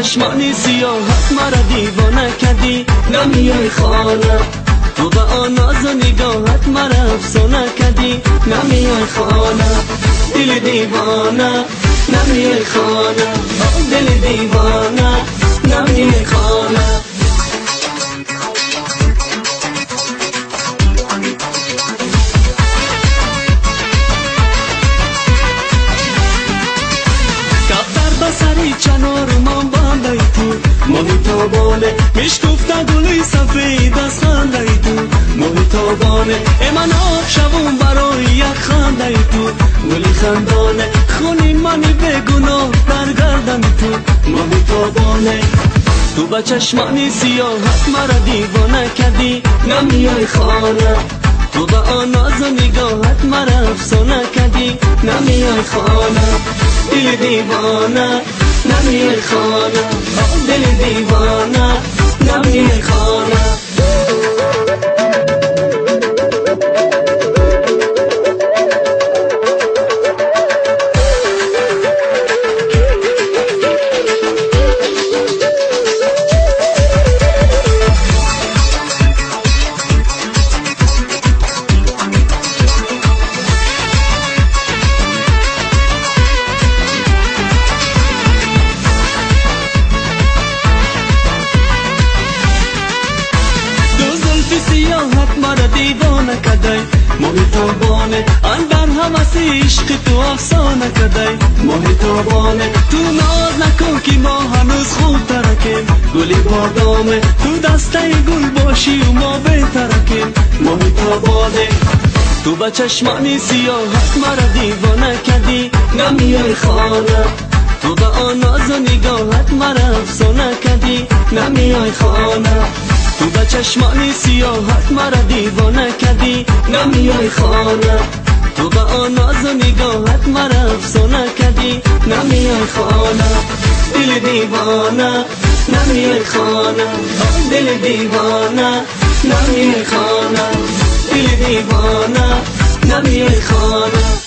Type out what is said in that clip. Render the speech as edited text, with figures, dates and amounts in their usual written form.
چشمانی سیاهت مرا دیوانه کردی، نمیای خانه. تو به آن ناز و نگاهت مرا افسانه کردی، نمیای خانه. دل دیوانه نمیای خانه، دل دیوانه نمیای خانه. سری چنار من بنده تو، ماهی تابانه میشکفته گلی سفید از خنده تو. ماهی تابانه ای من آب شوم برای یک خنده تو. گلی خندانه خونی منی بگناه در گردن تو. ماهی تابانه تو با چشمانی سیاهت مرا دیوانه کردی، نمیای خانه. تو با آن ناز و نگاهت مرا افسانه کردی، نمیای خانه. دل دیوانه نمیای خانه، دل دیوانه نمیای خانه. مرا دیوانه کدی، ماهی تابانه اندر هوس عشق تو افسانه کدی. ماهی تابانه تو ناز نکن که ما هنوز خوب ترکیم. گلی بادامه تو دسته گل باشی و ما بهترکیم. ماهی تابانه تو با چشمانی سیاهت مرا دیوانه کردی، نمیای خانه. تو با آن ناز و نگاهت مرا افسانه کردی، نمیای خانه. تو با چشمانی سیاهت مرا دیوانه کردی، نمیای خانه. تو با آن ناز و نگاهت مرا افسانه کردی، نمیای خانه. دل دیوانه نمیای خانه، دل دیوانه نمیای خانه. دل دیوانه نمیای خانه.